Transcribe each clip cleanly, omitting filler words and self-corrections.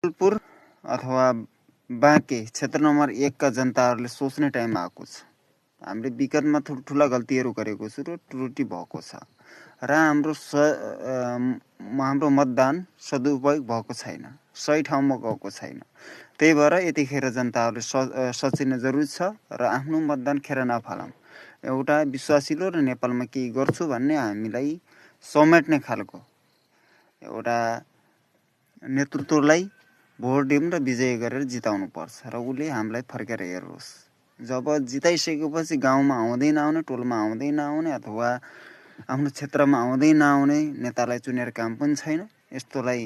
जलपुर अथवा बाँके क्षेत्र नम्बर 1 का जनताहरूले सोच्ने टाइम आएको छ। हामीले विगतमा ठुला गल्तीहरू गरेको छु र त्रुटि भएको छ र हाम्रो मतदान सदुपयोग भएको छैन, सही ठाउँमा गएको छैन। त्यही भएर यतिखेर जनताहरूले सचिन जरुरी छ र आफ्नो मतदान खेर नफालौँ। एउटा विश्वासिलो र नेपालमा केही गर्छु भन्ने हामीलाई समेट्ने खालको एउटा नेतृत्वलाई भोट दिउँ र विजय गरेर जिताउनु पर्छ र उसले हामीलाई फर्केर हेरोस्। जब जिताइसकेपछि गाउँमा आउँदै नआउने, टोलमा आउँदै नआउने अथवा आफ्नो क्षेत्रमा आउँदै नआउने नेतालाई चुनेर काम पनि छैन। यस्तोलाई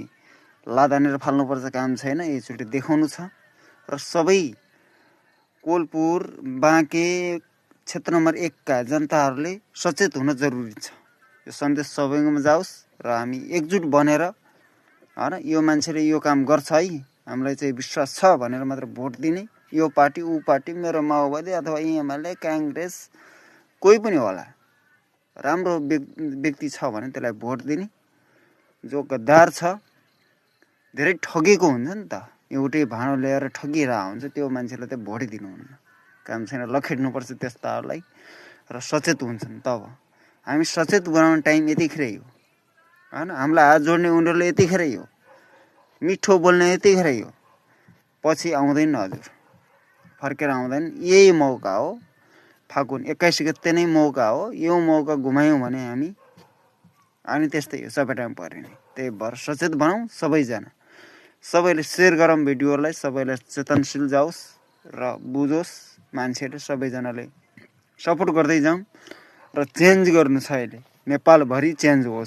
लादानेर फाल्नुपर्छ काम छैन। एकचोटि देखाउनु छ र सबै कोलपुर बाँके क्षेत्र नम्बर 1 का जनताहरूले सचेत हुन जरुरी छ। यो सन्देश सबैमा जाओस् र हामी एकजुट बनेर यो मान्छेले यो काम गर्छ है, हामीलाई चाहिँ विश्वास छ भनेर मात्र भोट दिने। यो पार्टी ऊ पार्टी, मेरो माओवादी अथवा एमाले, काङ्ग्रेस, कोही पनि होला, राम्रो व्यक्ति छ भने त्यसलाई भोट दिने। जो गद्दार छ, धेरै ठगेको हुन्छ नि त, एउटै भाँडो ल्याएर ठगिरहेको हुन्छ, त्यो मान्छेलाई चाहिँ भोटै दिनुहुन्न। काम छैन, लखेट्नुपर्छ त्यस्ताहरूलाई र सचेत हुन्छन्। तब हामी सचेत बनाउने टाइम यतिखेरै हो होइन। हामीलाई हात जोड्ने उनीहरूले यतिखेरै हो, मिठो बोल्ने यतिखेरै हो, पछि आउँदैन हजुर, फर्केर आउँदैन। यही मौका हो, फागुन 21 गते नै मौका हो। यो मौका गुमायौँ भने अनि त्यस्तै हो, सबै परिने। त्यही भएर सचेत बनाऊ सबैजना, सबैले सेयर गरौँ भिडियोलाई, सबैलाई चेतनशील जाओस् र बुझोस्। मान्छेले सबैजनाले सपोर्ट गर्दै जाउँ र चेन्ज गर्नु छ। अहिले नेपालभरि चेन्ज होस्।